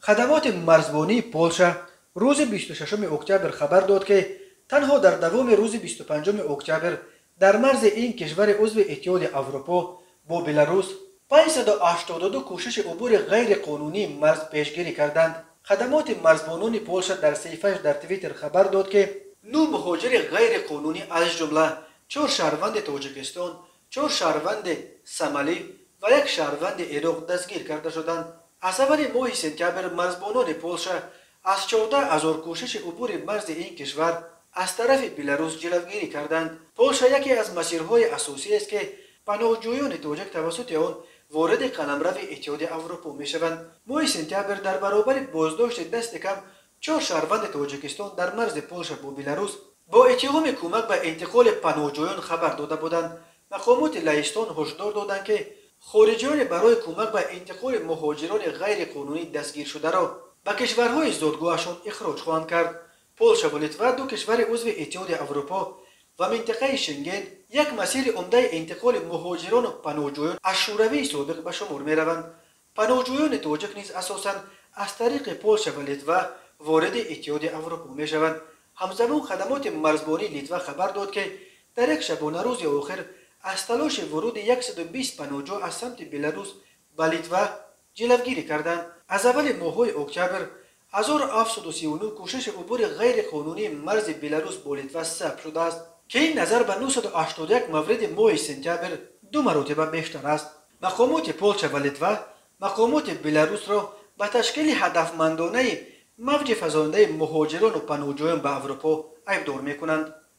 Хадамоти марзбонии Полша рӯзи 26 октябр хабар дод, ки танҳо дар давоми рӯзи 25 октябр дар марзи ин кишвари узви Иттиҳоди Аврупо бо Беларус 582 кӯшиши убури ғайриқонунии марз пешгирӣ карданд. Хадамоти марзбонони Полша дар саҳифааш дар Твиттер хабар дод, ки 9 муҳоҷири ғайриқонунӣ, аз ҷумла 4 шаҳрванди Тоҷикистон, 4 шаҳрванди Сомалӣ ва 1 шаҳрванди Ироқ дастгир карда шуданд. Аз аввали моҳи сентябр марзбонони Полша аз 14 000 кӯшиши убури марзи ин кишвар аз тарафи Беларус ҷилавгирӣ карданд. Полша яке аз масирҳои асосиест, ки паноҳҷӯёни тоҷик тавассути он вориди қаламрави Иттиҳоди Аврупо мешаванд. Моҳи сентябр дар баробари боздошти дасти кам 4 шаҳрванди Тоҷикистон дар марзи Полша бо Беларус бо иттиҳоми кӯмак ба интиқоли паноҳҷӯён хабар дода буданд. Мақомоти Лаҳистон ҳушдор доданд, ки хориҷиёне барои кӯмак ба интиқоли муҳоҷирони ғайриқонунӣ дастгиршударо ба кишварҳои зодгоҳашон ихроҷ хоҳанд кард. Полша ва Литва, ду кишвари узви Иттиҳоди Аврупо ва минтақаи Шенген, як масири умдаи интиқоли муҳоҷирону паноҳҷӯён аз Шӯравии собиқ ба шумор мераванд. Паноҳҷӯёни тоҷик низ асосан аз тариқи Полша ва Литва вориди Иттиҳоди Аврупо мешаванд. Ҳамзамон хадамоти марзбонии Литва хабар дод, ки дар як шабонарӯзи охир аз талоши вуруди 120 паноҳҷӯ аз самти Беларус ба Литва ҷилавгирӣ карданд. Аз аввали моҳҳои октябр 1739 кӯшиши убури ғайриқонунии марзи Беларус бо Литва сабт шудааст, ки ин назар ба 981 мавриди моҳи сентябр 2 маротиба бештар аст. Мақомоти Полша ва Литва мақомоти Беларусро ба ташкили ҳадафмандонаи мавҷи фазояндаи муҳоҷирону паноҳҷӯён ба Аврупо айбдор мекунанд.